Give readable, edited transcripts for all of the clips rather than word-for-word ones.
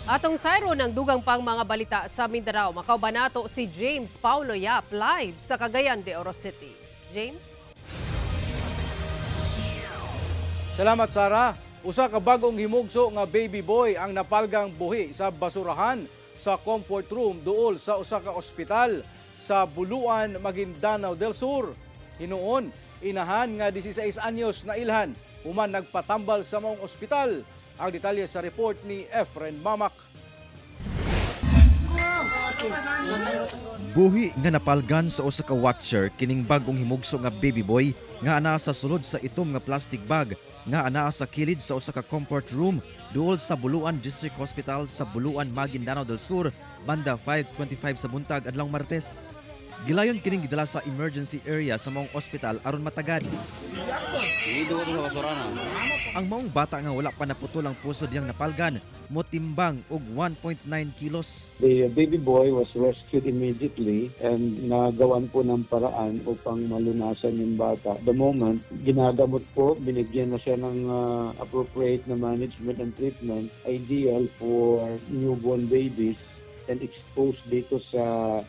Atong sayron ang dugang pang mga balita sa Mindanao. Makauban nato si James Paulo Yap live sa Cagayan de Oro City. James? Salamat, Sara. Usa ka bag-ong himugso nga baby boy ang napalgang buhi sa basurahan sa comfort room duol sa usa ka ospital sa Buluan, Maguindanao del Sur. Hinuon, inahan nga 16 anyos na ilhan human nagpatambal sa maong ospital. Ang detalye sa report ni Efren Mamak. Buhi nga napalgan sa usa ka watcher kining bag-ong himugso nga baby boy nga anaa sa sulod sa itom nga plastic bag nga anaa sa kilid sa usa ka comfort room duol sa Buluan District Hospital sa Buluan, Maguindanao del Sur banda 5:25 sa buntag adlawng Martes. Gilayon kining gidala sa emergency area sa maong ospital aron matagad. Ang maong bata nga wala pa naputol ang puso diyang napalgan, motimbang og 1.9 kilos. The baby boy was rescued immediately and nagawan po ng paraan upang malunasan yung bata. The moment, ginagamot po, binigyan na siya ng appropriate na management and treatment, ideal for newborn babies and exposed dito sa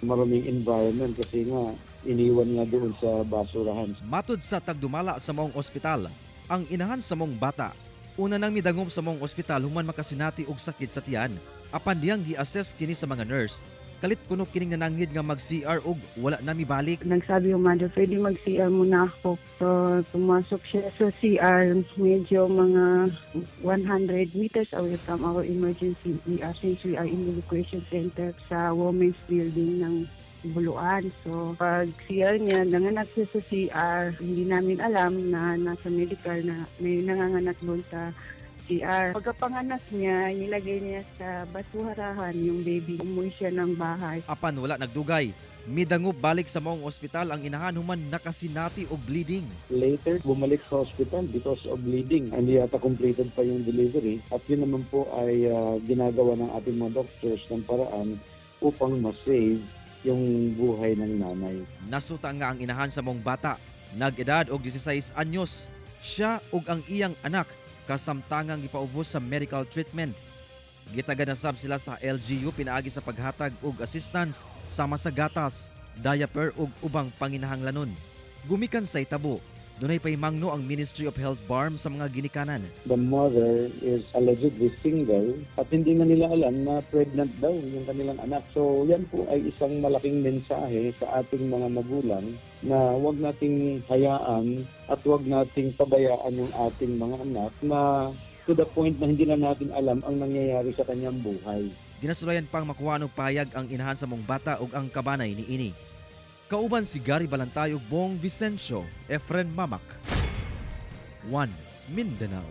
maruming environment kasi nga iniwan nga doon sa basurahan. Matud sa tagdumala sa maong ospital, ang inahan sa maong bata, una nang midangop sa maong ospital human makasinati og sakit sa tiyan. Apan diyang gi-assess kini sa mga nurse. Kalit kuno kining nananghid nga mag-CR og wala na mibalik. Nagsabi yung mother, "Pwede mag-CR muna ako." So, pumasok siya sa CR, medyo mga 100 meters away from our emergency ER since we are in the evacuation center sa women's building ng Buluan. So, pag CR niya, nanganak siya sa CR, hindi namin alam na nasa medical na may nanganganak doon sa CR. Pagkapanganak niya, nilagay niya sa basurahan yung baby. Umuwi siya ng bahay. Apan wala nagdugay, midangop balik sa maong ospital ang inahan human nakasinati og bleeding. Later, bumalik sa hospital because of bleeding. Hindi yata completed pa yung delivery. At yun naman po ay ginagawa ng ating mga doctors ng paraan upang ma-save yung buhay ng nanay. Nasuta nga ang inahan sa maong bata, nag-edad og 16 anyos. Siya ug ang iyang anak kasamtangang gipaubos sa medical treatment. Gitagad na sab sila sa LGU pinaagi sa paghatag og assistance sama sa gatas, diaper ug ubang panginahanglanon. Gumikan sa itabo, dunay pay mangno ang Ministry of Health BARMM sa mga ginikanan. The mother is allegedly single at hindi na nila alam na pregnant daw yung kanilang anak. So yan po ay isang malaking mensahe sa ating mga magulang na huwag nating hayaan at huwag nating pabayaan yung ating mga anak na to the point na hindi na natin alam ang nangyayari sa kanyang buhay. Ginasulayan pang makuha og pahayag ang inahan sa maong bata ug ang kabanay ni ini. Kauban si Gary Balantay ug Bong Vicencio, Efren Mamak. 1 Mindanao.